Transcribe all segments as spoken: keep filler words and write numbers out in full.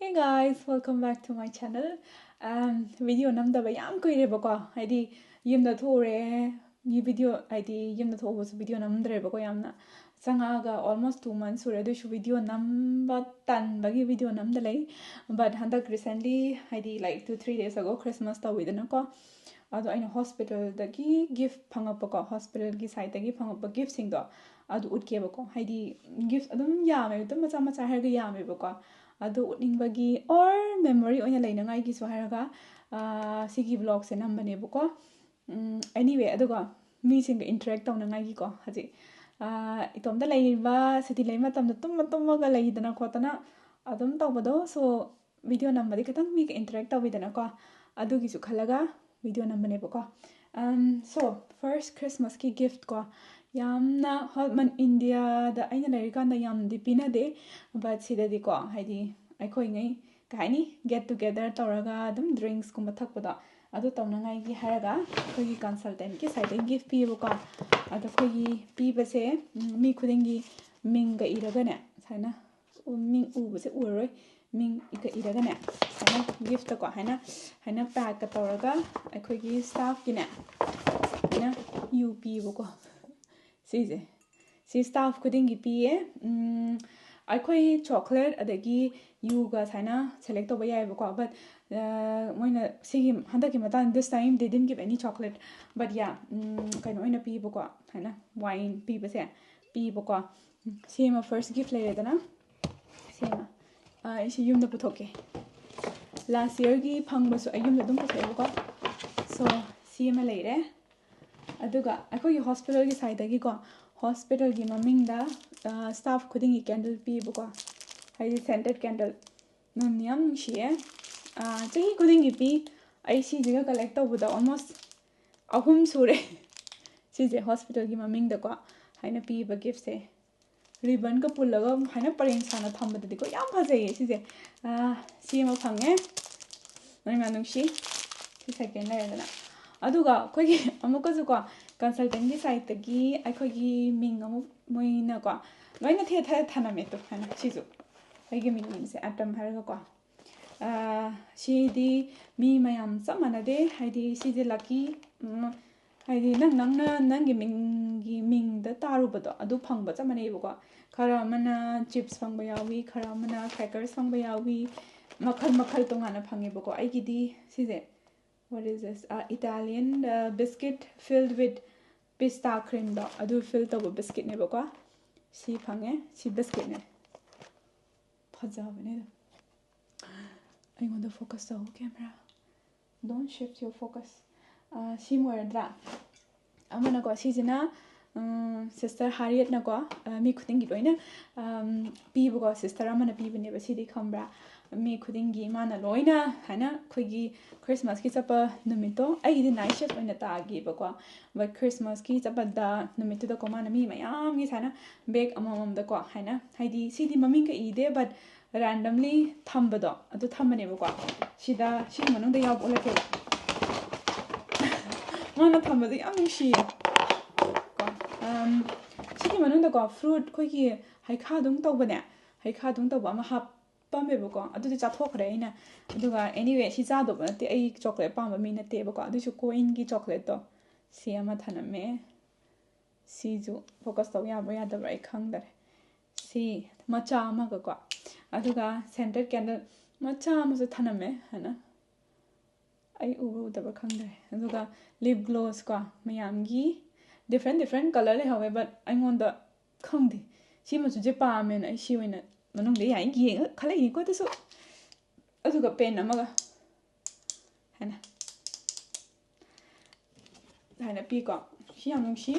Hey guys, welcome back to my channel. Um, video ꯅꯝꯗꯕ ꯌꯥꯝ ꯀꯨꯏꯔꯦꯕꯀꯣ, ꯍꯥꯏꯗꯤ ꯌꯨꯝꯗ ꯊꯣꯛꯎꯔꯦ, video, ꯍꯥꯏꯗꯤ ꯌꯨꯝꯗ ꯊꯣꯛꯎꯕꯁꯨ video ꯅꯝꯗ꯭ꯔꯦꯕꯀꯣ, ꯌꯥꯝꯅ ꯆꯪꯉꯛꯑꯒ almost two months ꯁꯨꯔꯦ, ꯑꯗꯨꯏꯁꯨ video ꯅꯝꯕ ꯇꯟꯕꯒꯤ video ꯅꯝꯗ ꯂꯩ꯫ But ꯍꯟꯗꯛ recently, ꯍꯥꯏꯗꯤ like two three days ago Christmas ꯇꯧꯋꯤꯗꯅꯀꯣ, ꯑꯗꯣ ꯑꯩꯅ ꯍꯣꯁꯄꯤꯇꯥꯜꯗꯒꯤ ꯒꯤꯐ ꯐꯪꯉꯛꯄꯀꯣ, ꯍꯣꯁꯄꯤꯇꯥꯜꯒꯤ ꯁꯥꯏꯠꯇꯒꯤ ꯐꯪꯉꯛꯄ ꯒꯤꯐꯁꯤꯡꯗꯣ ꯑꯗꯨ ꯎꯠꯀꯦꯕꯀꯣ꯫ ꯍꯥꯏꯗꯤ ꯒꯤꯐ ꯑꯗꯨꯝ ꯌꯥꯝꯃꯦꯕ, ꯑꯗꯨꯝ ꯃꯆꯥ ꯃꯆꯥ ꯍꯥꯏꯔꯒ ꯌꯥꯝꯃꯦꯕꯀꯣ꯫ ꯑꯗꯨ ꯎꯠꯅꯤꯡꯕꯒꯤ or memory ꯑꯣꯏꯅ ꯂꯩꯅꯉꯥꯏꯒꯤꯁꯨ ꯍꯥꯏꯔꯒ, ꯑꯥ, ꯁꯤꯒꯤ ꯕ꯭ꯂꯣꯒꯁꯦ ꯅꯝꯕꯅꯦꯕꯀꯣ꯫ ꯎꯝ, anyway, ꯑꯗꯨꯒ ꯃꯤꯁꯤꯡꯒ interact ꯇꯧꯅꯉꯥꯏꯒꯤꯀꯣ, ꯍꯧꯖꯤꯛ, ꯑꯥ, ꯏꯇꯣꯝꯇ ꯂꯩꯔꯤꯕ, ꯁꯨꯇꯤ ꯂꯩꯕ ꯃꯇꯝꯗ ꯇꯨꯝꯃ ꯇꯨꯝꯃꯒ ꯂꯩꯗꯅ ꯈꯣꯠꯇꯅ ꯑꯗꯨꯝ ꯇꯧꯕꯗꯣ, so video ꯅꯝꯕꯗꯤ ꯈꯤꯇꯪ ꯃꯤꯒ interact ꯇꯧꯕꯤꯗꯅꯀꯣ, ꯑꯗꯨꯒꯤꯁꯨ ꯈꯜꯂꯒ video ꯅꯝꯕꯅꯦꯕꯀꯣ꯫ Um, so, first Christmasꯀꯤ gift ꯀꯣ, ꯌꯥꯝꯅ ꯍꯣꯏ, ꯃꯟ-, ꯏꯟꯗꯤꯌꯥꯗ ꯑꯩꯅ ꯂꯩꯔꯤꯀꯥꯟꯗ ꯌꯥꯝꯗꯤ ꯄꯤꯅꯗꯦ, but ꯁꯤꯗꯗꯤꯀꯣ, ꯍꯥꯏꯗꯤ ꯑꯩꯈꯣꯏꯉꯩ, ꯀꯩ ꯍꯥꯏꯅꯤ, get together ꯇꯧꯔꯒ ꯑꯗꯨꯝ drinksꯀꯨꯝꯕ ꯊꯛꯄꯗꯣ, ꯑꯗꯨ ꯇꯧꯅꯉꯥꯏꯒꯤ ꯍꯥꯏꯔꯒ ꯑꯩꯈꯣꯏꯒꯤ consultantꯀꯤ ꯁꯥꯏꯠꯇꯒꯤ ꯒꯤꯐ ꯄꯤꯌꯦꯕꯀꯣ꯫ ꯑꯗꯣ ꯑꯩꯈꯣꯏꯒꯤ ꯄꯤꯕꯁꯦ, ꯎꯝ, ꯃꯤ ꯈꯨꯗꯤꯡꯒꯤ ꯃꯤꯡꯒ ꯏꯔꯒꯅꯦ, ꯁꯨꯃꯥꯏꯅ ꯎ-, ꯃꯤꯡ ꯎꯕꯁꯦ ꯎꯔꯔꯣꯏ, ꯃꯤꯡ ꯏꯒ ꯏꯔꯒꯅꯦ, ꯁꯨꯃꯥꯏꯅ ꯒꯤꯐꯇꯀꯣ, ꯍꯥꯏꯅ, ꯍꯥꯏꯅ ꯄꯦꯛꯀ ꯇꯧꯔꯒ ꯑꯩꯈꯣꯏꯒꯤ ꯁ꯭ꯇꯥꯐꯀꯤꯅꯦ, ꯁꯨꯃꯥꯏꯅ ꯌꯨ ꯄꯤꯌꯦꯕꯀꯣ꯫ ꯁꯤꯁꯦ, ꯁꯤ ꯁ꯭ꯇꯥꯐ ꯈꯨꯗꯤꯡꯒꯤ ꯄꯤꯌꯦ꯫ ꯎꯝ, ꯑꯩꯈꯣꯏ ꯆꯣꯀ꯭ꯂꯦꯠ ꯑꯗꯒꯤ ꯌꯨꯒ ꯁꯨꯃꯥꯏꯅ ꯁꯦꯂꯦꯛ ꯇꯧꯕ ꯌꯥꯏꯑꯕꯀꯣ, but, ꯑ, ꯃꯣꯏꯅ ꯁꯤꯒꯤ ꯍꯟꯗꯛꯀꯤ ꯃꯇꯥꯡ, this time they didn't give any chocolate, but yeah, ꯎꯝ, ꯀꯩꯅꯣ ꯑꯣꯏꯅ ꯄꯤꯕꯀꯣ, ꯁꯨꯃꯥꯏꯅ ꯋꯥꯏꯟ ꯄꯤꯕꯁꯦ ꯄꯤꯕꯀꯣ꯫ ꯎꯝ, ꯁꯤ ꯑꯃ first gift ꯂꯩꯔꯦꯗꯅ, ꯁꯤ ꯑꯃ, ꯑ, ꯑꯩꯁꯤ ꯌꯨꯝꯗ ꯄꯨꯊꯣꯛꯀꯦ꯫ Last yearꯒꯤ ꯐꯪꯕꯁꯨ ꯑꯩ ꯌꯨꯝꯗ ꯑꯗꯨꯝ ꯄꯨꯊꯣꯛꯑꯦꯕꯀꯣ꯫ So, ꯁꯤ ꯑꯃ ꯂꯩꯔꯦ꯫ ꯑꯗꯨꯒ ꯑꯩꯈꯣꯏꯒꯤ ꯍꯣꯁꯄꯤꯇꯥꯜꯒꯤ ꯁꯥꯏꯠꯇꯒꯤꯀꯣ, ꯍꯣꯁꯄꯤꯇꯥꯜꯒꯤ ꯃꯃꯤꯡꯗ, ꯑ, ꯁ꯭ꯇꯥꯐ ꯈꯨꯗꯤꯡꯒꯤ candle ꯄꯤꯌꯦꯕꯀꯣ, ꯍꯥꯏꯗꯤ scented candle꯫ ꯃꯅꯝ ꯌꯥꯝ ꯅꯨꯡꯁꯤꯌꯦ꯫ ꯑ, ꯆꯍꯤ ꯈꯨꯗꯤꯡꯒꯤ ꯄꯤ꯫ ꯑꯩ ꯁꯤꯁꯤꯒ ꯀꯂꯦꯛ ꯇꯧꯕꯗ almost ꯑꯍꯨꯝ ꯁꯨꯔꯦ꯫ ꯁꯤꯁꯦ ꯍꯣꯁꯄꯤꯇꯥꯜꯒꯤ ꯃꯃꯤꯡꯗꯀꯣ ꯍꯥꯏꯅ ꯄꯤꯕ ꯒꯤꯐꯁꯦ꯫ ꯔꯤꯕꯟꯒ ꯄꯨꯜꯂꯒ ꯍꯥꯏꯅ ꯄꯔꯦꯡ ꯁꯥꯅ ꯊꯝꯕꯗꯗꯤꯀꯣ ꯌꯥꯝ ꯐꯖꯩꯌꯦ ꯁꯤꯁꯦ꯫ ꯑ, ꯁꯤ ꯑꯃ ꯐꯪꯉꯦ꯫ ꯃꯅꯝ ꯌꯥꯝ ꯅꯨꯡꯁꯤ꯫ ꯁꯤ ꯁꯦꯀꯦꯟ ꯂꯩꯔꯦꯗꯅ꯫ ꯑꯗꯨꯒ ꯑꯩꯈꯣꯏꯒꯤ ꯑꯃꯨꯛꯀꯁꯨꯀꯣ, consultantꯀꯤ ꯁꯥꯏꯠꯇꯒꯤ ꯑꯩꯈꯣꯏꯒꯤ ꯃꯤꯡ ꯑꯃꯨꯛ ꯃꯣꯏꯅꯀꯣ ꯂꯣꯏꯅ ꯊꯦꯠ ꯊꯦꯠ ꯊꯅꯝꯃꯦ꯫ ꯇꯨ, ꯍꯥꯏꯅ ꯁꯤꯁꯨ ꯑꯩꯒꯤ ꯃꯤꯡ ꯏꯕꯁꯦ, ꯑꯦꯇꯝ ꯍꯥꯏꯔꯒꯀꯣ꯫ ꯑꯥ, ꯁꯤꯗꯤ ꯃꯤ ꯃꯌꯥꯝ ꯆꯞ ꯃꯥꯟꯅꯗꯦ꯫ ꯍꯥꯏꯗꯤ ꯁꯤꯁꯦ lucky, ꯎꯝ, ꯍꯥꯏꯗꯤ ꯅꯪ, ꯅꯪꯅ ꯅꯪꯒꯤ ꯃꯤꯡꯒꯤ, ꯃꯤꯡꯗ ꯇꯥꯔꯨꯕꯗꯣ ꯑꯗꯨ ꯐꯪꯕ ꯆꯞ ꯃꯥꯟꯅꯩꯕꯀꯣ꯫ ꯈꯔ ꯑꯃꯅ chips ꯐꯪꯕ ꯌꯥꯎꯏ, ꯈꯔ ꯑꯃꯅ crackers ꯐꯪꯕ ꯌꯥꯎꯏ, ꯃꯈꯜ ꯃꯈꯜ ꯇꯣꯉꯥꯟꯅ ꯐꯪꯉꯦꯕꯀꯣ꯫ ꯑꯩꯒꯤꯗꯤ ꯁꯤꯁꯦ, what is this? ꯑ, Italian, ꯑ, biscuit filled with pista creamꯗꯣ, ꯑꯗꯨ fill ꯇꯧꯕ biscuitꯅꯦꯕꯀꯣ꯫ ꯁꯤ ꯐꯪꯉꯦ, ꯁꯤ biscuitꯅꯦ꯫ ꯐꯖꯕꯅꯦ ꯑꯗꯨꯝ꯫ ꯑꯩꯉꯣꯟꯗ focus ꯇꯧ, camera. Don't shift your focus. ꯑ, ꯁꯤ ꯑꯣꯏꯔꯗ꯭ꯔꯥ? ꯑꯃꯅꯀꯣ, ꯁꯤꯁꯤꯅ, ꯎꯝ, Sister Harrietꯅꯀꯣ, ꯑ, ꯃꯤ ꯈꯨꯗꯤꯡꯒꯤ ꯂꯣꯏꯅ, ꯑꯝ, ꯄꯤꯕꯀꯣ, sister ꯑꯃꯅ ꯄꯤꯕꯅꯦꯕ꯫ ꯁꯤꯗꯤ ꯈꯪꯕ꯭ꯔꯥ? ꯃꯤ ꯈꯨꯗꯤꯡꯒꯤ ꯃꯥꯅ ꯂꯣꯏꯅ ꯍꯥꯏꯅ ꯑꯩꯈꯣꯏꯒꯤ Christmasꯀꯤ ꯆꯠꯄ ꯅꯨꯃꯤꯠꯇꯣ, ꯑꯩꯒꯤꯗꯤ night shift ꯑꯣꯏꯅ ꯇꯥꯒꯤꯕꯀꯣ, but Christmasꯀꯤ ꯆꯠꯄꯗ ꯅꯨꯃꯤꯠꯇꯨꯗꯀꯣ, ꯃꯥꯅ ꯃꯤ ꯃꯌꯥꯝꯒꯤ ꯁꯨꯃꯥꯏꯅ bag ꯑꯃꯃꯝꯗꯀꯣ, ꯍꯥꯏꯅ, ꯍꯥꯏꯗꯤ ꯁꯤꯗꯤ ꯃꯃꯤꯡꯒ ꯏꯗꯦ, but randomly ꯊꯝꯕꯗꯣ ꯑꯗꯨ ꯊꯝꯕꯅꯦꯕꯀꯣ꯫ ꯁꯤꯗ, ꯁꯤꯒꯤ ꯃꯅꯨꯡꯗ ꯌꯥꯎꯕ ꯎꯠꯂꯛꯀꯦꯕ꯫ ꯃꯥꯅ ꯊꯝꯕꯗꯣ ꯌꯥꯝ ꯅꯨꯡꯁꯤꯌꯦ꯫ ꯀꯣ, ꯑꯝ, ꯁꯤꯒꯤ ꯃꯅꯨꯡꯗꯀꯣ, fruit, ꯑꯩꯈꯣꯏꯒꯤ ꯍꯩꯈꯥꯗꯧ ꯇꯧꯕꯅꯦ, ꯍꯩꯈꯥꯗꯧ ꯇꯧꯕ ꯑꯃ ꯍꯥꯞꯄꯝꯃꯦꯕꯀꯣ꯫ ꯑꯗꯨꯗꯤ ꯆꯥꯊꯣꯛꯈ꯭ꯔꯦ ꯑꯩꯅ꯫ ꯑꯗꯨꯒ anyway, ꯁꯤ ꯆꯥꯗꯧꯕ ꯅꯠꯇꯦ, ꯑꯩ chocolate ꯄꯥꯝꯕ ꯃꯤ ꯅꯠꯇꯦꯕꯀꯣ꯫ ꯑꯗꯨꯏꯁꯨ Coinꯒꯤ chocolateꯇꯣ, ꯁꯤ ꯑꯃ ꯊꯅꯝꯃꯦ꯫ ꯁꯤꯁꯨ focus ꯇꯧ ꯌꯥꯕ꯭ꯔꯥ ꯌꯥꯗꯕ꯭ꯔꯥ ꯑꯩ ꯈꯪꯗꯔꯦ꯫ ꯁꯤ ꯃꯆꯥ ꯑꯃꯒꯀꯣ, ꯑꯗꯨꯒ scented candle ꯃꯆꯥ ꯑꯃꯁꯨ ꯊꯅꯝꯃꯦ ꯍꯥꯏꯅ꯫ ꯑꯩ ꯎꯕ꯭ꯔꯥ ꯎꯗꯕ꯭ꯔꯥ ꯈꯪꯗ꯭ꯔꯦ꯫ ꯑꯗꯨꯒ lip gloss ꯀꯣ, ꯃꯌꯥꯝꯒꯤ different different colour ꯂꯩꯍꯧꯋꯦ, but ꯑꯩꯉꯣꯟꯗ ꯈꯪꯗꯦ, ꯁꯤ ꯃꯆꯨꯁꯦ ꯄꯥꯝꯃꯦꯅ ꯑꯩ ꯁꯤ ꯑꯣꯏꯅ ꯃꯅꯨꯡꯗ ꯌꯥꯏ ꯌꯦꯡꯉ ꯈꯜꯂꯛꯏꯅꯤꯀꯣ꯫ ꯑꯗꯨꯁꯨ, ꯑꯗꯨꯒ pen ꯑꯃꯒ ꯍꯥꯏꯅ, ꯍꯥꯏꯅ ꯄꯤꯀꯣ꯫ ꯁꯤ ꯌꯥꯝ ꯅꯨꯡꯁꯤ꯫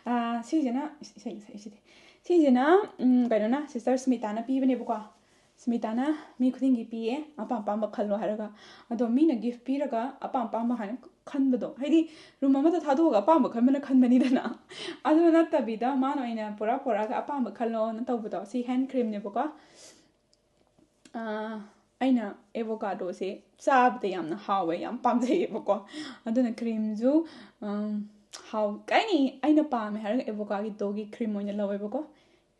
ꯑꯥ, ꯁꯤꯁꯤꯅ, ꯏꯁꯩ, ꯏꯁꯩ, ꯁꯤꯗꯤ꯫ ꯁꯤꯁꯤꯅ, ꯎꯝ, ꯀꯩꯅꯣꯅ, Sister ꯁ꯭ꯃꯤꯇꯥꯅ ꯄꯤꯕꯅꯦꯕꯀꯣ꯫ ꯁ꯭ꯃꯤꯇꯥꯅ ꯃꯤ ꯈꯨꯗꯤꯡꯒꯤ ꯄꯤꯌꯦ, ꯑꯄꯥꯝ ꯑꯄꯥꯝꯕ ꯈꯜꯂꯣ ꯍꯥꯏꯔꯒ꯫ ꯑꯗꯣ ꯃꯤꯅ gift ꯄꯤꯔꯒ ꯑꯄꯥꯝ ꯑꯄꯥꯝꯕ ꯍꯥꯏꯅ ꯈꯟꯕꯗꯣ, ꯍꯥꯏꯗꯤ room ꯑꯃꯗ ꯊꯥꯗꯣꯛꯑꯒ ꯑꯄꯥꯝꯕ ꯈꯟꯕꯅ ꯈꯟꯕꯅꯤꯗꯅ꯫ ꯑꯗꯨ ꯅꯠꯇꯕꯤꯗ ꯃꯥꯅ ꯑꯣꯏꯅ ꯄꯨꯔꯥ ꯄꯨꯔꯛꯑꯒ ꯑꯄꯥꯝꯕ ꯈꯜꯂꯣꯅ ꯇꯧꯕꯗꯣ꯫ ꯁꯤ hand creamꯅꯦꯕꯀꯣ꯫ ꯑꯥ, ꯑꯩꯅ ꯑꯦꯕꯣꯀꯥꯗꯣꯁꯦ ꯆꯥꯕꯗ ꯌꯥꯝꯅ ꯍꯥꯎꯋꯦ, ꯌꯥꯝ ꯄꯥꯝꯖꯩꯌꯦꯕꯀꯣ꯫ ꯑꯗꯨꯅ ꯀ꯭ꯔꯤꯝꯁꯨ ꯍꯥꯎ ꯀꯩꯅꯤ ꯑꯩꯅ ꯄꯥꯝꯃꯦ ꯍꯥꯏꯔꯒ ꯑꯦꯕꯣꯀꯥꯒꯤꯗꯣꯒꯤ ꯀ꯭ꯔꯤꯝ ꯑꯣꯏꯅ ꯂꯧꯋꯦꯕꯀꯣ꯫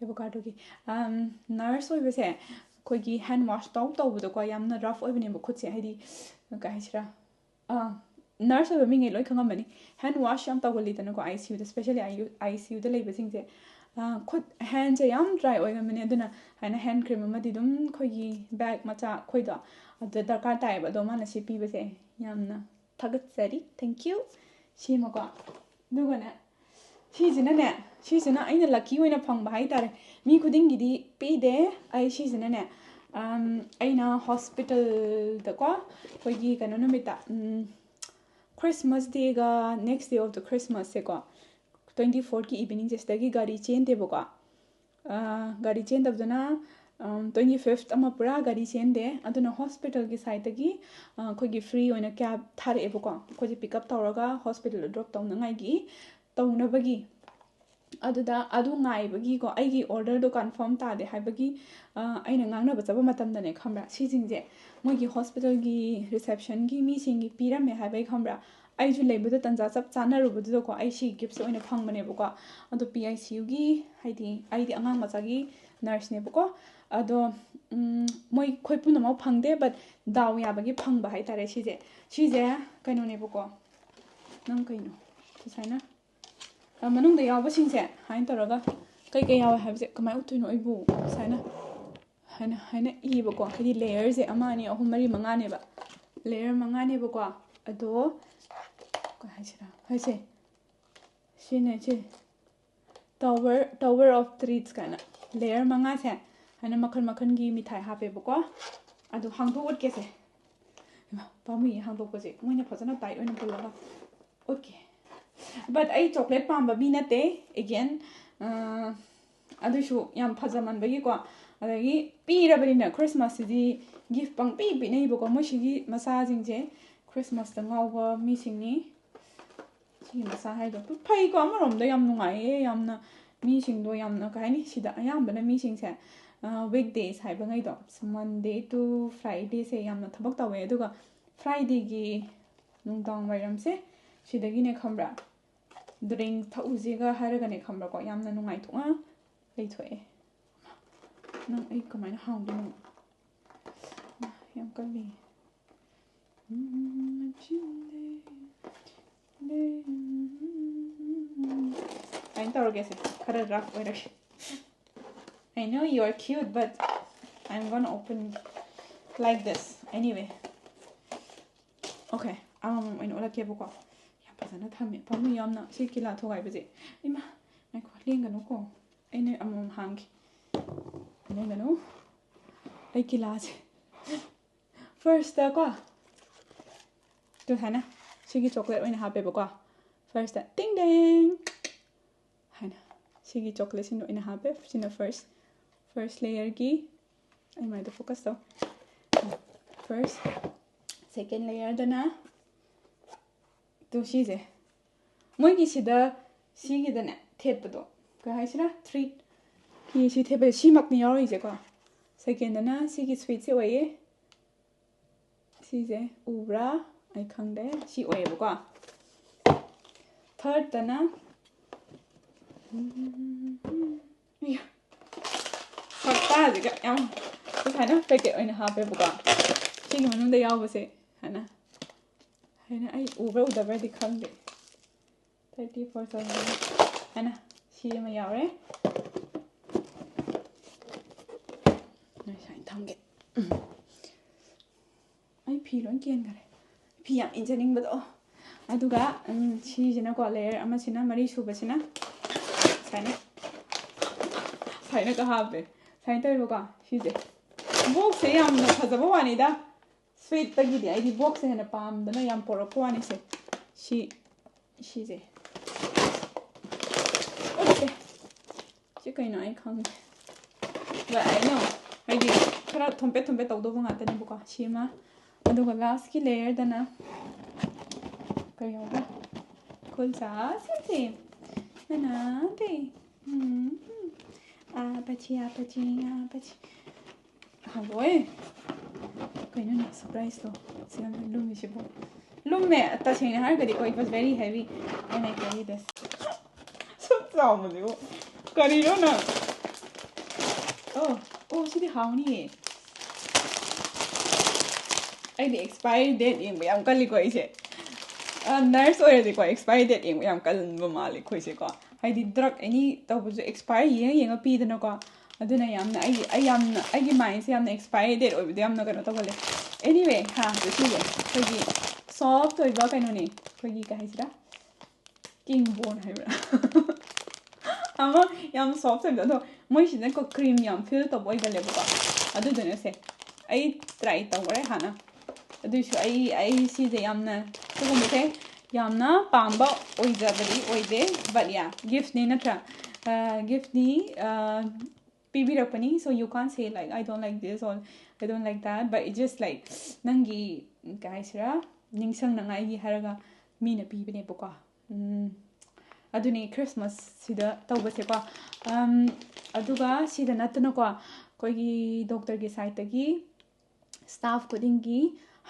ꯑꯦꯕꯣꯀꯥꯗꯣꯒꯤ ꯅꯔꯁ ꯑꯣꯏꯕꯁꯦ ꯑꯩꯈꯣꯏꯒꯤ ꯍꯦꯟ ꯋꯥꯁ ꯇꯧ ꯇꯧꯕꯗꯣꯀꯣ, ꯌꯥꯝꯅ ꯔꯐ ꯑꯣꯏꯕꯅꯦꯕ ꯈꯨꯠꯁꯦ, ꯍꯥꯏꯗꯤ ꯀꯩ ꯍꯥꯏꯁꯤꯔꯥ, ꯅꯔꯁ ꯑꯣꯏꯕ ꯃꯤꯉꯩ ꯂꯣꯏ ꯈꯪꯉꯝꯃꯅꯤ, ꯍꯦꯟ ꯋꯥꯁ ꯌꯥꯝ ꯇꯧꯒꯜꯂꯤꯗꯅꯀꯣ ꯑꯥꯏ ꯁꯤ ꯌꯨꯗ, ꯁ꯭ꯄꯦꯁꯦꯂꯤ ꯑꯥꯏ ꯌꯨ ꯑꯥꯏ ꯁꯤ ꯌꯨꯗ ꯂꯩꯕꯁꯤꯡꯁꯦ꯫ ꯈꯨꯠ ꯍꯦꯟꯁꯦ ꯌꯥꯝ ꯗ꯭ꯔꯥꯏ ꯑꯣꯏꯒꯟꯕꯅꯦ꯫ ꯑꯗꯨꯅ ꯍꯥꯏꯅ ꯍꯦꯟ ꯀ꯭ꯔꯤꯝ ꯑꯃꯗꯤ ꯑꯗꯨꯝ ꯑꯩꯈꯣꯏꯒꯤ ꯕꯦꯛ ꯃꯆꯥ ꯑꯩꯈꯣꯏꯗꯣ ꯑꯗꯨꯗ ꯗꯔꯀꯥꯔ ꯇꯥꯏꯌꯦꯕ꯫ ꯑꯗꯣ ꯃꯥꯅ ꯁꯤ ꯄꯤꯕꯁꯦ ꯌꯥꯝꯅ ꯊꯥꯒꯠꯆꯔꯤ, ꯊꯦꯡꯀ꯭ꯌꯨ꯫ ꯁꯤꯃꯀꯣ, ꯑꯗꯨꯒꯅꯦ, ꯁꯤꯁꯤꯅꯅꯦ, ꯁꯤꯁꯤꯅ ꯑꯩꯅ ꯂꯛꯀꯤ ꯑꯣꯏꯅ ꯐꯪꯕ ꯍꯥꯏꯇꯥꯔꯦ꯫ ꯃꯤ ꯈꯨꯗꯤꯡꯒꯤꯗꯤ ꯄꯤꯗꯦ꯫ ꯑꯩ ꯁꯤꯁꯤꯅꯅꯦ, ꯑꯩꯅ ꯍꯣꯁꯄꯤꯇꯥꯜꯗꯀꯣ, ꯑꯩꯈꯣꯏꯒꯤ ꯀꯩꯅꯣ ꯅꯨꯃꯤꯠꯇ, ꯈ꯭ꯔꯤꯁꯃꯥꯁ ꯗꯦꯒ next day of the ꯈ꯭ꯔꯤꯁꯃꯥꯁꯁꯦꯀꯣ, ꯇ꯭ꯋꯦꯟꯇꯤ ꯐꯣꯔꯠꯀꯤ ꯏꯚꯤꯅꯤꯡꯁꯦ ꯁꯤꯗꯒꯤ ꯒꯥꯔꯤ ꯆꯦꯟꯗꯦꯕꯀꯣ꯫ ꯒꯥꯔꯤ ꯆꯦꯟꯗꯕꯗꯨꯅ ꯇ꯭ꯋꯦꯟꯇꯤ ꯐꯤꯐꯠ ꯑꯃ ꯄꯨꯔꯥ ꯒꯥꯔꯤ ꯆꯦꯟꯗꯦ꯫ ꯑꯗꯨꯅ ꯍꯣꯁꯄꯤꯇꯥꯜꯒꯤ ꯁꯥꯏꯠꯇꯒꯤ ꯑꯩꯈꯣꯏꯒꯤ ꯐ꯭ꯔꯤ ꯑꯣꯏꯅ ꯀꯦꯕ ꯊꯥꯔꯛꯑꯦꯕꯀꯣ, ꯑꯩꯈꯣꯏꯁꯦ ꯄꯤꯛ ꯑꯞ ꯇꯧꯔꯒ ꯍꯣꯁꯄꯤꯇꯥꯜꯗ ꯗ꯭ꯔꯣꯞ ꯇꯧꯅꯉꯥꯏꯒꯤ, ꯇꯧꯅꯕꯒꯤ꯫ ꯑꯗꯨꯗ ꯑꯗꯨ ꯉꯥꯏꯕꯒꯤꯀꯣ, ꯑꯩꯒꯤ ꯑꯣꯔꯗꯔꯗꯣ ꯀꯟꯐꯥꯔꯝ ꯇꯥꯗꯦ ꯍꯥꯏꯕꯒꯤ ꯑꯩꯅ ꯉꯥꯡꯅꯕ ꯆꯠꯄ ꯃꯇꯝꯗꯅꯦ, ꯈꯪꯕ꯭ꯔꯥ, ꯁꯤꯁꯤꯡꯁꯦ ꯃꯣꯏꯒꯤ ꯍꯣꯁꯄꯤꯇꯥꯜꯒꯤ ꯔꯤꯁꯦꯞꯁꯟꯒꯤ ꯃꯤꯁꯤꯡꯒꯤ ꯄꯤꯔꯝꯃꯦ ꯍꯥꯏꯕꯒꯤ, ꯈꯪꯕ꯭ꯔꯥ, ꯑꯩꯁꯨ ꯂꯩꯕꯗꯣ ꯇꯟꯖꯥ ꯆꯞ ꯆꯥꯅꯔꯨꯕꯗꯨꯗꯀꯣ, ꯑꯩ ꯁꯤ ꯒꯤꯐꯁꯦ ꯑꯣꯏꯅ ꯐꯪꯕꯅꯦꯕꯀꯣ꯫ ꯑꯗꯣ ꯄꯤ ꯑꯥꯏ ꯁꯤ ꯌꯨꯒꯤ, ꯍꯥꯏꯗꯤ ꯑꯩꯗꯤ ꯑꯉꯥꯡ ꯃꯆꯥꯒꯤ ꯅꯔꯁꯅꯦꯕꯀꯣ꯫ ꯑꯗꯣ ꯃꯣꯏ ꯑꯩꯈꯣꯏ ꯄꯨꯝꯅꯃꯛ ꯐꯪꯗꯦ, ꯕꯠ ꯗꯥꯎ ꯌꯥꯕꯒꯤ ꯐꯪꯕ ꯍꯥꯏꯇꯥꯔꯦ ꯁꯤꯁꯦ꯫ ꯁꯤꯁꯦ ꯀꯩꯅꯣꯅꯦꯕꯀꯣ, ꯅꯪ ꯀꯩꯅꯣ ꯁꯤ ꯁꯨꯃꯥꯏꯅ ꯃꯅꯨꯡꯗ ꯌꯥꯎꯕꯁꯤꯡꯁꯦ ꯁꯨꯃꯥꯏꯅ ꯇꯧꯔꯒ ꯀꯩꯀꯩ ꯌꯥꯎꯋꯦ ꯍꯥꯏꯕꯁꯦ ꯀꯃꯥꯏꯅ ꯎꯠꯇꯣꯏꯅꯣ ꯑꯩꯕꯨ? ꯁꯨꯃꯥꯏꯅ ꯍꯥꯏꯅ ꯍꯥꯏꯅ ꯏꯕꯀꯣ, ꯍꯥꯏꯗꯤ ꯂꯦꯌꯔꯁꯦ ꯑꯃ, ꯑꯅꯤ, ꯑꯍꯨꯝ, ꯃꯔꯤ, ꯃꯉꯥꯅꯦꯕ꯫ ꯂꯦꯌꯔ ꯃꯉꯥꯅꯦꯕꯀꯣ꯫ ꯑꯗꯣ ꯀꯩ ꯍꯥꯏꯁꯤꯔꯥ, ꯍꯥꯏꯁꯦ, ꯁꯤꯅꯦ ꯁꯤ, ꯇꯋꯔ ꯇꯋꯔ ꯑꯣꯐ ꯇ꯭ꯔꯤꯠꯁ ꯀꯥꯏꯅ ꯂꯦꯌꯔ ꯃꯉꯥꯁꯦ ꯍꯥꯏꯅ ꯃꯈꯜ ꯃꯈꯜꯒꯤ ꯃꯤꯊꯥꯏ ꯍꯥꯞꯄꯦꯕꯀꯣ꯫ ꯑꯗꯣ ꯍꯥꯡꯗꯣꯛ ꯎꯠꯀꯦꯁꯦ꯫ ꯍꯩꯃꯥ, ꯄꯥꯝꯃꯨꯏꯌꯦ ꯍꯥꯡꯗꯣꯛꯄꯁꯦ, ꯃꯣꯏꯅ ꯐꯖꯅ ꯇꯥꯏꯠ ꯑꯣꯏꯅ ꯄꯨꯜꯂꯒ ꯎꯠꯀꯦ꯫ ꯕꯠ ꯑꯩ ꯆꯣꯀ꯭ꯂꯦꯠ ꯄꯥꯝꯕ ꯃꯤ ꯅꯠꯇꯦ, ꯑꯦꯒꯦꯟ꯫ ꯑꯗꯨꯏꯁꯨ ꯌꯥꯝ ꯐꯖꯃꯟꯕꯒꯤꯀꯣ꯫ ꯑꯗꯒꯤ ꯄꯤꯔꯕꯅꯤꯅ, ꯈ꯭ꯔꯤꯁꯃꯥꯁꯁꯤꯗꯤ ꯒꯤꯐ ꯄꯪꯄꯤ ꯄꯤꯅꯩꯕꯀꯣ, ꯃꯣꯏ ꯁꯤꯒꯤ ꯃꯆꯥꯁꯤꯡꯁꯦ ꯈ꯭ꯔꯤꯁꯃꯥꯁꯇ ꯉꯥꯎꯕ ꯃꯤꯁꯤꯡꯅꯤ꯫ ꯁꯤꯒꯤ ꯃꯆꯥ ꯍꯥꯏꯗꯣ ꯐꯩꯀꯣ, ꯑꯃꯔꯣꯝꯗ ꯌꯥꯝ ꯅꯨꯡꯉꯥꯏꯌꯦ꯫ ꯌꯥꯝꯅ ꯃꯤꯁꯤꯡꯗꯣ ꯌꯥꯝꯅ, ꯀꯩ ꯍꯥꯏꯅꯤ, ꯁꯤꯗ ꯑꯌꯥꯝꯕꯅ ꯃꯤꯁꯤꯡꯁꯦ ꯋꯤꯛ ꯗꯦꯁ ꯍꯥꯏꯕꯉꯩꯗꯣ, ꯃꯟꯗꯦ ꯇꯨ ꯐ꯭ꯔꯥꯏꯗꯦꯁꯦ ꯌꯥꯝꯅ ꯊꯕꯛ ꯇꯧꯋꯦ꯫ ꯑꯗꯨꯒ ꯐ꯭ꯔꯥꯏꯗꯦꯒꯤ ꯅꯨꯡꯗꯥꯡ ꯋꯥꯏꯔꯝꯁꯦ, ꯁꯤꯗꯒꯤꯅꯦ, ꯈꯪꯕ꯭ꯔꯥ, ꯗ꯭ꯔꯤꯡ ꯊꯛꯎꯁꯤꯒ ꯍꯥꯏꯔꯒꯅꯦ, ꯈꯪꯕ꯭ꯔꯥꯀꯣ, ꯌꯥꯝꯅ ꯅꯨꯡꯉꯥꯏꯊꯣꯛꯅ ꯂꯩꯊꯣꯛꯑꯦ꯫ ꯅꯪ ꯑꯩ ꯀꯃꯥꯏꯅ ꯍꯥꯡꯗꯣꯏꯅꯣ? ꯌꯥꯝ ꯀꯜꯂꯤ꯫ ꯁꯨꯃꯥꯏꯅ ꯇꯧꯔꯒꯦꯁꯦ, ꯈꯔ rough ꯑꯣꯏꯔꯒꯦ꯫ I know you are cute, but I'm gonna open like this. Anyway. Okay, ꯑꯃꯃꯝ ꯑꯣꯏꯅ ꯑꯣꯜꯂꯛꯀꯦꯕꯀꯣ꯫ ꯌꯥꯝ ꯐꯖꯅ ꯊꯝꯃꯦ꯫ ꯄꯥꯝꯃꯨꯏ ꯌꯥꯝꯅ꯫ ꯁꯤ ꯀꯤꯂꯥ ꯊꯨꯒꯥꯏꯕꯁꯦ꯫ ꯏꯃꯥ, ꯉꯥꯏꯈꯣ, ꯂꯦꯡꯒꯅꯨꯀꯣ꯫ ꯑꯩꯅ ꯑꯃꯃꯝ ꯍꯥꯡꯒꯦ꯫ ꯂꯦꯡꯒꯅꯨ꯫ ꯑꯩ ꯀꯤꯂꯥꯁꯦ꯫ ꯐꯥꯔꯁꯇꯀꯣ, ꯑꯗꯨ ꯁꯨꯃꯥꯏꯅ ꯁꯤꯒꯤ ꯆꯣꯀ꯭ꯂꯦꯠ ꯑꯣꯏꯅ ꯍꯥꯞꯄꯦꯕꯀꯣ꯫ ꯐꯥꯔꯁꯇ ꯇꯤꯡ ꯇꯦꯡ ꯍꯥꯏꯅ ꯁꯤꯒꯤ ꯆꯣꯀ꯭ꯂꯦꯠꯁꯤꯅ ꯑꯣꯏꯅ ꯍꯥꯞꯄꯦ꯫ ꯁꯤꯅ ꯐꯥꯔꯁ, ꯐꯥꯔꯁ ꯂꯦꯌꯔꯒꯤ, ꯑꯩ ꯃꯥꯏꯗ ꯐꯣꯀꯁ ꯇꯧ꯫ ꯐꯥꯔꯁ, ꯁꯦꯀꯦꯟ ꯂꯦꯌꯔꯗꯅ, ꯇꯨ, ꯁꯤꯁꯦ, ꯃꯣꯏꯒꯤ ꯁꯤꯗ, ꯁꯤꯒꯤꯗꯅꯦ ꯊꯦꯠꯄꯗꯣ, ꯀꯩ ꯍꯥꯏꯁꯤꯔꯥ, ꯊ꯭ꯔꯤ, ꯁꯤ ꯊꯦꯠꯄꯁꯦ, ꯁꯤꯃꯛꯅꯤ ꯌꯥꯎꯔꯤꯁꯦꯀꯣ꯫ ꯁꯦꯀꯦꯟꯗꯅ ꯁꯤꯒꯤ ꯁ꯭ꯋꯤꯠꯁꯦ ꯑꯣꯏꯌꯦ꯫ ꯁꯤꯁꯦ ꯎꯕ꯭ꯔꯥ? ꯑꯩ ꯈꯪꯗꯦ꯫ ꯁꯤ ꯑꯣꯏꯌꯦꯕꯀꯣ꯫ ꯊꯥꯔꯠꯇꯅ, ꯏꯌꯥ, ꯁꯛꯇꯥꯁꯤꯒ ꯌꯥꯝ ꯁꯨꯃꯥꯏꯅ ꯄꯦꯀꯦꯠ ꯑꯣꯏꯅ ꯍꯥꯞꯄꯦꯕꯀꯣ꯫ ꯁꯤꯒꯤ ꯃꯅꯨꯡꯗ ꯌꯥꯎꯕꯁꯦ ꯍꯥꯏꯅ, ꯍꯥꯏꯅ ꯑꯩ ꯎꯕ꯭ꯔꯥ ꯎꯗꯕ꯭ꯔꯥꯗꯤ ꯈꯪꯗꯦ꯫ ꯊꯥꯔꯇꯤ ꯐꯣꯔ ꯊꯥꯎꯖꯟ ꯍꯥꯏꯅ ꯁꯤ ꯑꯃ ꯌꯥꯎꯔꯦ꯫ ꯑꯩ ꯁꯨꯃꯥꯏꯅ ꯊꯝꯒꯦ꯫ ꯎꯝ꯫ ꯑꯩ ꯐꯤ ꯂꯣꯏ ꯀꯦꯟꯈꯔꯦ꯫ ꯐꯤ ꯌꯥꯝ ꯏꯟꯖꯅꯤꯡꯕꯗꯣ꯫ ꯑꯗꯨꯒ, ꯎꯝ, ꯁꯤꯁꯤꯅꯀꯣ, ꯂꯦꯌꯔ ꯑꯃꯁꯤꯅ, ꯃꯔꯤ ꯁꯨꯕꯁꯤꯅ ꯁꯨꯃꯥꯏꯅ, ꯁꯨꯃꯥꯏꯅꯒ ꯍꯥꯞꯄꯦ꯫ ꯁꯨꯃꯥꯏꯅ ꯇꯧꯋꯦꯕꯀꯣ, ꯁꯤꯁꯦ꯫ ꯕꯣꯛꯁꯁꯦ ꯌꯥꯝꯅ ꯐꯖꯕ ꯋꯥꯅꯤꯗ꯫ ꯁ꯭ꯋꯤꯠꯇꯒꯤꯗꯤ ꯑꯩꯗꯤ ꯕꯣꯛꯁꯁꯦ ꯍꯦꯟꯅ ꯄꯥꯝꯗꯅ ꯌꯥꯝ ꯄꯣꯔꯛꯄ ꯋꯥꯅꯤꯁꯦ꯫ ꯁꯤ, ꯁꯤꯁꯦ꯫ ꯑꯣꯀꯦ꯫ ꯁꯤ ꯀꯩꯅꯣ ꯑꯩ ꯈꯪꯗꯦ꯫ But I know, ꯍꯥꯏꯗꯤ ꯈꯔ ꯊꯣꯝꯄꯦꯠ ꯊꯣꯝꯄꯦꯠ ꯇꯧꯗꯧꯕ ꯉꯥꯛꯇꯅꯦꯕꯀꯣ꯫ ꯁꯤ ꯑꯃ, ꯑꯗꯨꯒ ꯂꯥꯁꯀꯤ ꯂꯦꯌꯔꯗꯅ ꯀꯔꯤ ꯌꯥꯎꯕ? ꯈꯨꯜ ꯆꯥꯁꯤꯡꯁꯦ꯫ ꯅꯅꯥꯗꯦ꯫ ꯎꯝ, ꯎꯝ꯫ ꯑꯥ, ꯄꯆꯤ, ꯑꯥ, ꯄꯆꯤ, ꯑꯥ, ꯄꯆꯤ꯫ ꯍꯪꯒꯣꯏ꯫ ꯀꯩꯅꯣꯅꯦ, surpriseꯇꯣ? ꯁꯤ ꯌꯥꯝ ꯂꯨꯝꯃꯤꯁꯤꯕꯣ꯫ ꯂꯨꯝꯃꯦ, ꯇꯁꯦꯡꯅ ꯍꯥꯏꯔꯒꯗꯤꯀꯣ, it was very heavy when I carry this. ꯁꯨꯛ ꯆꯥꯎꯕꯁꯤꯕꯨ꯫ ꯀꯔꯤꯅꯣ ꯅꯪ? ꯑꯣ, ꯑꯣ, ꯁꯤꯗꯤ ꯍꯥꯎꯅꯤꯌꯦ꯫ ꯑꯩꯗꯤ expiry date ꯌꯦꯡꯕ ꯌꯥꯝ ꯀꯜꯂꯤꯀꯣ ꯑꯩꯁꯦ꯫ ꯑ, nurse ꯑꯣꯏꯔꯗꯤꯀꯣ, expiry date ꯌꯦꯡꯕ ꯌꯥꯝ ꯀꯟꯕ ꯃꯥꯜꯂꯦ ꯑꯩꯈꯣꯏꯁꯦꯀꯣ꯫ ꯍꯥꯏꯗꯤ drug any ꯇꯧꯕꯁꯨ expire ꯌꯦꯡꯉ ꯌꯦꯡꯉ ꯄꯤꯗꯅꯀꯣ꯫ ꯑꯗꯨꯅ ꯌꯥꯝꯅ ꯑꯩꯒꯤ, ꯑꯩ ꯌꯥꯝꯅ, ꯑꯩꯒꯤ mindꯁꯦ ꯌꯥꯝꯅ expiry date ꯑꯣꯏꯕꯗꯣ ꯌꯥꯝꯅ ꯀꯩꯅꯣ ꯇꯧꯒꯜꯂꯦ꯫ Anyway, ꯍꯥ, ꯉꯁꯤꯁꯦ ꯑꯩꯈꯣꯏꯒꯤ soft ꯑꯣꯏꯕ ꯀꯩꯅꯣꯅꯦ, ꯑꯩꯈꯣꯏꯒꯤ ꯀꯩ ꯍꯥꯏꯁꯤꯔꯥ, king bone ꯍꯥꯏꯕ꯭ꯔꯥ? ꯑꯃ ꯌꯥꯝ soft ꯑꯣꯏꯕꯗꯣ, ꯑꯗꯣ ꯃꯣꯏꯁꯤꯅꯀꯣ cream ꯌꯥꯝ feel ꯇꯧꯕ ꯑꯣꯏꯒꯜꯂꯦꯕꯀꯣ꯫ ꯑꯗꯨꯗꯨꯅ ꯁꯦ, ꯑꯩ try ꯇꯧꯈ꯭ꯔꯦ ꯍꯥꯟꯅ꯫ ꯑꯗꯨꯏꯁꯨ ꯑꯩ, ꯑꯩ ꯁꯤꯁꯦ ꯌꯥꯝꯅ, ꯁꯤꯒꯨꯝꯕꯁꯦ ꯌꯥꯝꯅ ꯄꯥꯝꯕ ꯑꯣꯏꯖꯕꯗꯤ ꯑꯣꯏꯗꯦ, but yeah, giftꯅꯤ ꯅꯠꯇ꯭ꯔꯥ? ꯑ, giftꯅꯤ, ꯑ, ꯄꯤꯕꯤꯔꯛꯄꯅꯤ, so you can't say like, "I don't like this" or "I don't like that," but it's just like ꯅꯪꯒꯤ, ꯀꯩ ꯍꯥꯏꯁꯤꯔꯥ, ꯅꯤꯡꯁꯤꯡꯅꯉꯥꯏꯒꯤ ꯍꯥꯏꯔꯒ ꯃꯤꯅ ꯄꯤꯕꯅꯦꯕꯀꯣ꯫ ꯎꯝ, ꯑꯗꯨꯅꯤ Christmas ꯁꯤꯗ ꯇꯧꯕꯁꯦꯀꯣ꯫ ꯑꯝ, ꯑꯗꯨꯒ ꯁꯤꯗ ꯅꯠꯇꯅꯀꯣ, ꯑꯩꯈꯣꯏꯒꯤ doctorꯒꯤ sideꯇꯒꯤ staff ꯈꯨꯗꯤꯡꯒꯤ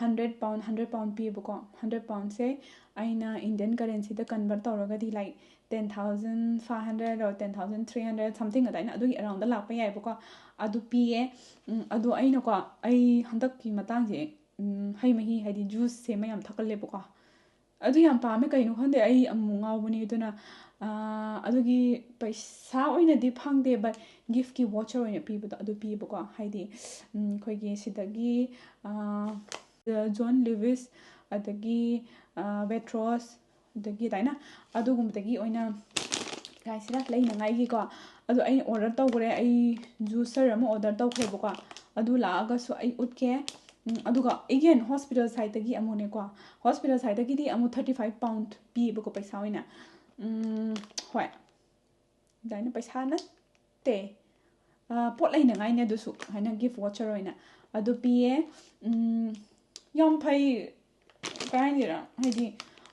hundred pound, hundred pound ꯄꯤꯌꯦꯕꯀꯣ꯫ Hundred poundꯁꯦ ꯑꯩꯅ Indian currencyꯗ convert ꯇꯧꯔꯒꯗꯤ, like, ten thousand five hundred or ten thousand three hundred something ꯑꯗꯨꯃꯥꯏꯅ, ꯑꯗꯨꯒꯤ aroundꯗ ꯂꯥꯛꯄ ꯌꯥꯏꯕꯀꯣ꯫ ꯑꯗꯨ ꯄꯤꯌꯦ꯫ ꯎꯝ, ꯑꯗꯣ ꯑꯩꯅꯀꯣ, ꯑꯩ ꯍꯟꯗꯛꯀꯤ ꯃꯇꯥꯡꯁꯦ, ꯎꯝ, ꯍꯩ ꯃꯍꯤ, ꯍꯥꯏꯗꯤ juiceꯁꯦ ꯃꯌꯥꯝ ꯊꯛꯀꯜꯂꯦꯕꯀꯣ꯫ ꯑꯗꯨ ꯌꯥꯝ ꯄꯥꯝꯃꯦ, ꯀꯩꯅꯣ ꯈꯪꯗꯦ, ꯑꯩ ꯑꯃꯨꯛ ꯉꯥꯎꯕꯅꯦ꯫ ꯑꯗꯨꯅ, ꯑꯥ, ꯑꯗꯨꯒꯤ ꯄꯩꯁꯥ ꯑꯣꯏꯅꯗꯤ ꯐꯪꯗꯦ, but giftꯀꯤ voucher ꯑꯣꯏꯅ ꯄꯤꯕꯗꯣ ꯑꯗꯨ ꯄꯤꯌꯦꯕꯀꯣ꯫ ꯍꯥꯏꯗꯤ, ꯎꯝ, ꯑꯩꯈꯣꯏꯒꯤ ꯁꯤꯗꯒꯤ, ꯑꯥ, John Lewis, ꯑꯗꯒꯤ, ꯑꯥ, Waitrose, ꯑꯗꯒꯤ ꯑꯗꯨꯃꯥꯏꯅ ꯑꯗꯨꯒꯨꯝꯕꯗꯒꯤ ꯑꯣꯏꯅ ꯀꯩ ꯍꯥꯏꯁꯤꯔꯥ, ꯂꯩꯅꯉꯥꯏꯒꯤꯀꯣ꯫ ꯑꯗꯣ ꯑꯩꯅ order ꯇꯧꯈ꯭ꯔꯦ, ꯑꯩ juicer ꯑꯃ order ꯇꯧꯈ꯭ꯔꯦꯕꯀꯣ꯫ ꯑꯗꯨ ꯂꯥꯛꯑꯒꯁꯨ ꯑꯩ ꯎꯠꯀꯦ꯫ ꯎꯝ, ꯑꯗꯨꯒ again hospital sideꯇꯒꯤ ꯑꯃꯨꯛꯅꯦꯀꯣ, hospital sideꯇꯒꯤꯗꯤ ꯑꯃꯨꯛ thirty five pound ꯄꯤꯌꯦꯕꯀꯣ ꯄꯩꯁꯥ ꯑꯣꯏꯅ꯫ ꯎꯝ, ꯍꯣꯏ, ꯑꯗꯨꯃꯥꯏꯅ ꯄꯩꯁꯥ ꯅꯠꯇꯦ, ꯑꯥ, ꯄꯣꯠ ꯂꯩꯅꯉꯥꯏꯅꯦ ꯑꯗꯨꯁꯨ, ꯍꯥꯏꯅ gift voucher ꯑꯣꯏꯅ ꯑꯗꯨ ꯄꯤꯌꯦ꯫ ꯎꯝ, ꯌꯥꯝ ꯐꯩ, ꯀꯩ ꯍꯥꯏꯗꯣꯏꯔꯥ, ꯍꯥꯏꯗꯤ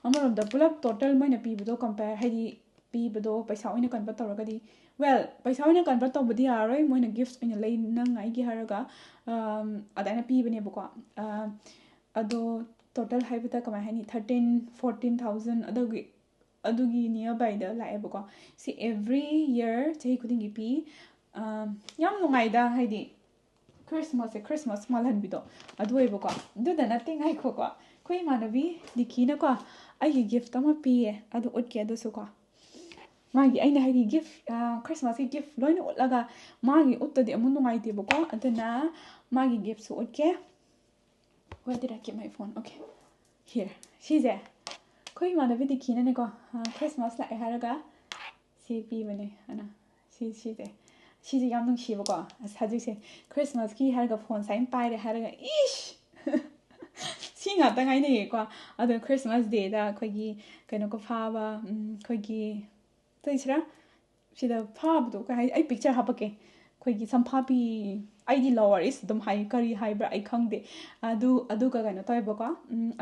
ꯑꯃꯔꯣꯝꯗ ꯄꯨꯂꯞ total ꯃꯣꯏꯅ ꯄꯤꯕꯗꯣ compare, ꯍꯥꯏꯗꯤ ꯄꯤꯕꯗꯣ ꯄꯩꯁꯥ ꯑꯣꯏꯅ convert ꯇꯧꯔꯒꯗꯤ Well, ꯄꯩꯁꯥ ꯑꯣꯏꯅ convert ꯇꯧꯕꯗꯤ ꯌꯥꯔꯔꯣꯏ, ꯃꯣꯏꯅ gifts ꯑꯣꯏꯅ ꯂꯩꯅꯉꯥꯏꯒꯤ ꯍꯥꯏꯔꯒ ꯑꯗꯨꯃꯥꯏꯅ ꯄꯤꯕꯅꯦꯕꯀꯣ꯫ ꯑꯗꯣ total ꯍꯥꯏꯕꯗ ꯀꯃꯥꯏ ꯍꯥꯏꯅꯤ, thirteen fourteen thousand ꯑꯗꯨꯒꯤ ꯑꯗꯨꯒꯤ nearbyꯗ ꯂꯥꯛꯑꯦꯕꯀꯣ꯫ ꯁꯤ every year ꯆꯍꯤ ꯈꯨꯗꯤꯡꯒꯤ ꯄꯤ꯫ ꯌꯥꯝ ꯅꯨꯡꯉꯥꯏꯗ, ꯍꯥꯏꯗꯤ Christmasꯁꯦ Christmas ꯃꯥꯜꯍꯟꯕꯤꯗꯣ ꯑꯗꯨ ꯑꯣꯏꯕꯀꯣ꯫ ꯑꯗꯨꯗ ꯅꯠꯇꯦ, ꯉꯥꯏꯈꯣꯀꯣ, ꯑꯩꯈꯣꯏ ꯏꯃꯥꯟꯅꯕꯤ ꯗꯤꯀꯤꯅꯀꯣ ꯑꯩꯒꯤ gift ꯑꯃ ꯄꯤꯌꯦ, ꯑꯗꯨ ꯎꯠꯀꯦ꯫ ꯑꯗꯨꯁꯨꯀꯣ ꯃꯥꯒꯤ, ꯑꯩꯅ ꯍꯥꯏꯗꯤ gift, Christmasꯀꯤ gift ꯂꯣꯏꯅ ꯎꯠꯂꯒ ꯃꯥꯒꯤ ꯎꯠꯇꯗꯤ ꯑꯃꯨꯛ ꯅꯨꯡꯉꯥꯏꯇꯦꯕꯀꯣ꯫ ꯑꯗꯨꯅ ꯃꯥꯒꯤ giftꯁꯨ ꯎꯠꯀꯦ꯫ Where did I keep my phone? Okay, here. ꯁꯤꯁꯦ ꯑꯩꯈꯣꯏ ꯏꯃꯥꯟꯅꯕꯤ ꯗꯤꯀꯤꯅꯅꯦꯀꯣ, Christmas ꯂꯥꯛꯑꯦ ꯍꯥꯏꯔꯒ ꯁꯤ ꯄꯤꯕꯅꯦ ꯑꯅ꯫ ꯁꯤ ꯁꯤꯁꯦ ꯁꯤꯁꯦ ꯌꯥꯝ ꯅꯨꯡꯁꯤꯕꯀꯣ꯫ ꯑꯁ, ꯍꯧꯖꯤꯛꯁꯦ Christmasꯀꯤ ꯍꯥꯏꯔꯒ phoneꯁꯦ ꯑꯩꯅ ꯄꯥꯏꯔꯦ ꯍꯥꯏꯔꯒ, ꯏꯁ! ꯁꯤ ꯉꯥꯛꯇ ꯉꯥꯏꯅꯩꯌꯦꯀꯣ꯫ ꯑꯗꯣ Christmas dayꯗ ꯑꯩꯈꯣꯏꯒꯤ ꯀꯩꯅꯣꯒ ꯐꯥꯕ, ꯑꯩꯈꯣꯏꯒꯤ ꯇꯧꯁꯤꯔꯥ, ꯁꯤꯗ ꯐꯥꯕꯗꯣ ꯀꯩ ꯍꯥꯏ, ꯑꯩ picture ꯍꯥꯄꯛꯀꯦ꯫ ꯑꯩꯈꯣꯏꯒꯤ ꯁꯝꯐꯥꯕꯤ, ꯑꯩꯗꯤ lower is ꯑꯗꯨꯝ ꯍꯥꯏ, ꯀꯔꯤ ꯍꯥꯏꯕ꯭ꯔꯥ ꯑꯩ ꯈꯪꯗꯦ꯫ ꯑꯗꯨ ꯑꯗꯨꯒ ꯀꯩꯅꯣ ꯇꯧꯋꯦꯕꯀꯣ꯫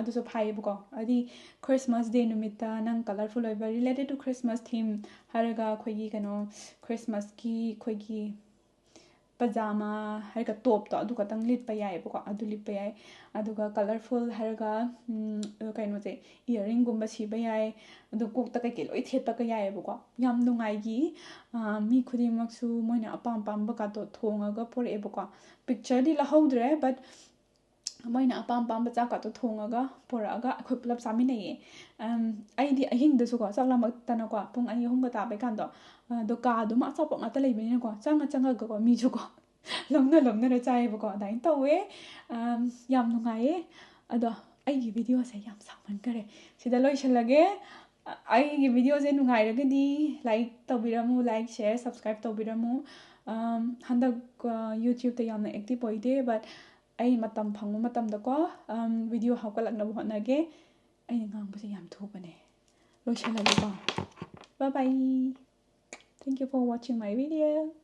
ꯑꯗꯨꯁꯨ ꯐꯥꯏꯌꯦꯕꯀꯣ꯫ ꯍꯥꯏꯗꯤ Christmas day ꯅꯨꯃꯤꯠꯇ ꯅꯪ colourful ꯑꯣꯏꯕ, related to Christmas theme ꯍꯥꯏꯔꯒ ꯑꯩꯈꯣꯏꯒꯤ ꯀꯩꯅꯣ Christmasꯀꯤ ꯑꯩꯈꯣꯏꯒꯤ ꯄꯖꯥꯃꯥ ꯍꯥꯏꯔꯒ topꯇꯣ ꯑꯗꯨ ꯈꯛꯇꯪ ꯂꯤꯠꯄ ꯌꯥꯏꯌꯦꯕꯀꯣ꯫ ꯑꯗꯨ ꯂꯤꯠꯄ ꯌꯥꯏ꯫ ꯑꯗꯨꯒ colourful ꯍꯥꯏꯔꯒ ꯀꯩꯅꯣꯁꯦ, earringꯒꯨꯝꯕ ꯁꯤꯕ ꯌꯥꯏ꯫ ꯑꯗꯣ ꯀꯣꯛꯇ ꯀꯩꯀꯩ ꯂꯣꯏ ꯊꯦꯠꯄꯒ ꯌꯥꯏꯌꯦꯕꯀꯣ꯫ ꯌꯥꯝ ꯅꯨꯡꯉꯥꯏꯈꯤ꯫ ꯃꯤ ꯈꯨꯗꯤꯡꯃꯛꯁꯨ ꯃꯣꯏꯅ ꯑꯄꯥꯝ ꯑꯄꯥꯝꯕ ꯀꯥꯗꯣ ꯊꯣꯡꯉꯒ ꯄꯣꯔꯛꯑꯦꯕꯀꯣ꯫ Pictureꯗꯤ ꯂꯧꯍꯧꯗ꯭ꯔꯦ, but ꯃꯣꯏꯅ ꯑꯄꯥꯝ ꯑꯄꯥꯝꯕ ꯆꯥꯛꯀꯥꯗꯣ ꯊꯣꯡꯉꯒ ꯄꯣꯔꯛꯑꯒ ꯑꯩꯈꯣꯏ ꯄꯨꯂꯞ ꯆꯥꯃꯤꯟꯅꯩꯌꯦ꯫ ꯑꯩꯗꯤ ꯑꯍꯤꯡꯗꯁꯨꯀꯣ, ꯆꯥꯛ ꯂꯥꯝꯃꯛꯇꯅꯀꯣ, ꯄꯨꯡ ꯑꯅꯤ ꯑꯍꯨꯝꯒ ꯇꯥꯕꯩ ꯀꯥꯟꯗꯣ, ꯑꯗꯣ ꯀꯥꯗꯨꯃ ꯑꯆꯥꯄꯣꯠ ꯉꯥꯛꯇ ꯂꯩꯕꯅꯤꯅꯀꯣ, ꯆꯪꯉ ꯆꯪꯉꯒꯀꯣ ꯃꯤꯁꯨꯀꯣ ꯂꯧꯅ ꯂꯧꯅꯔ ꯆꯥꯏꯌꯦꯕꯀꯣ꯫ ꯑꯗꯨꯃꯥꯏꯅ ꯇꯧꯋꯦ꯫ ꯌꯥꯝ ꯅꯨꯡꯉꯥꯏꯌꯦ꯫ ꯑꯗꯣ ꯑꯩꯒꯤ videoꯁꯦ ꯌꯥꯝ ꯁꯥꯡꯃꯟꯈꯔꯦ, ꯁꯤꯗ ꯂꯣꯏꯁꯤꯜꯂꯒꯦ꯫ ꯑꯩꯒꯤ videoꯁꯦ ꯅꯨꯡꯉꯥꯏꯔꯒꯗꯤ like ꯇꯧꯕꯤꯔꯝꯃꯨ, like, share, subscribe ꯇꯧꯕꯤꯔꯝꯃꯨ꯫ ꯍꯟꯗꯛ YouTubeꯇ ꯌꯥꯝꯅ active ꯑꯣꯏꯗꯦ, but ꯑꯩ ꯃꯇꯝ ꯐꯪꯕ ꯃꯇꯝꯗꯀꯣ video ꯍꯧꯒꯠꯂꯛꯅꯕ ꯍꯣꯠꯅꯒꯦ꯫ ꯑꯩꯅ ꯉꯥꯡꯕꯁꯦ ꯌꯥꯝ ꯊꯨꯕꯅꯦ꯫ ꯂꯣꯏꯁꯤꯜꯂꯒꯦꯀꯣ꯫ Bye bye. Thank you for watching my video.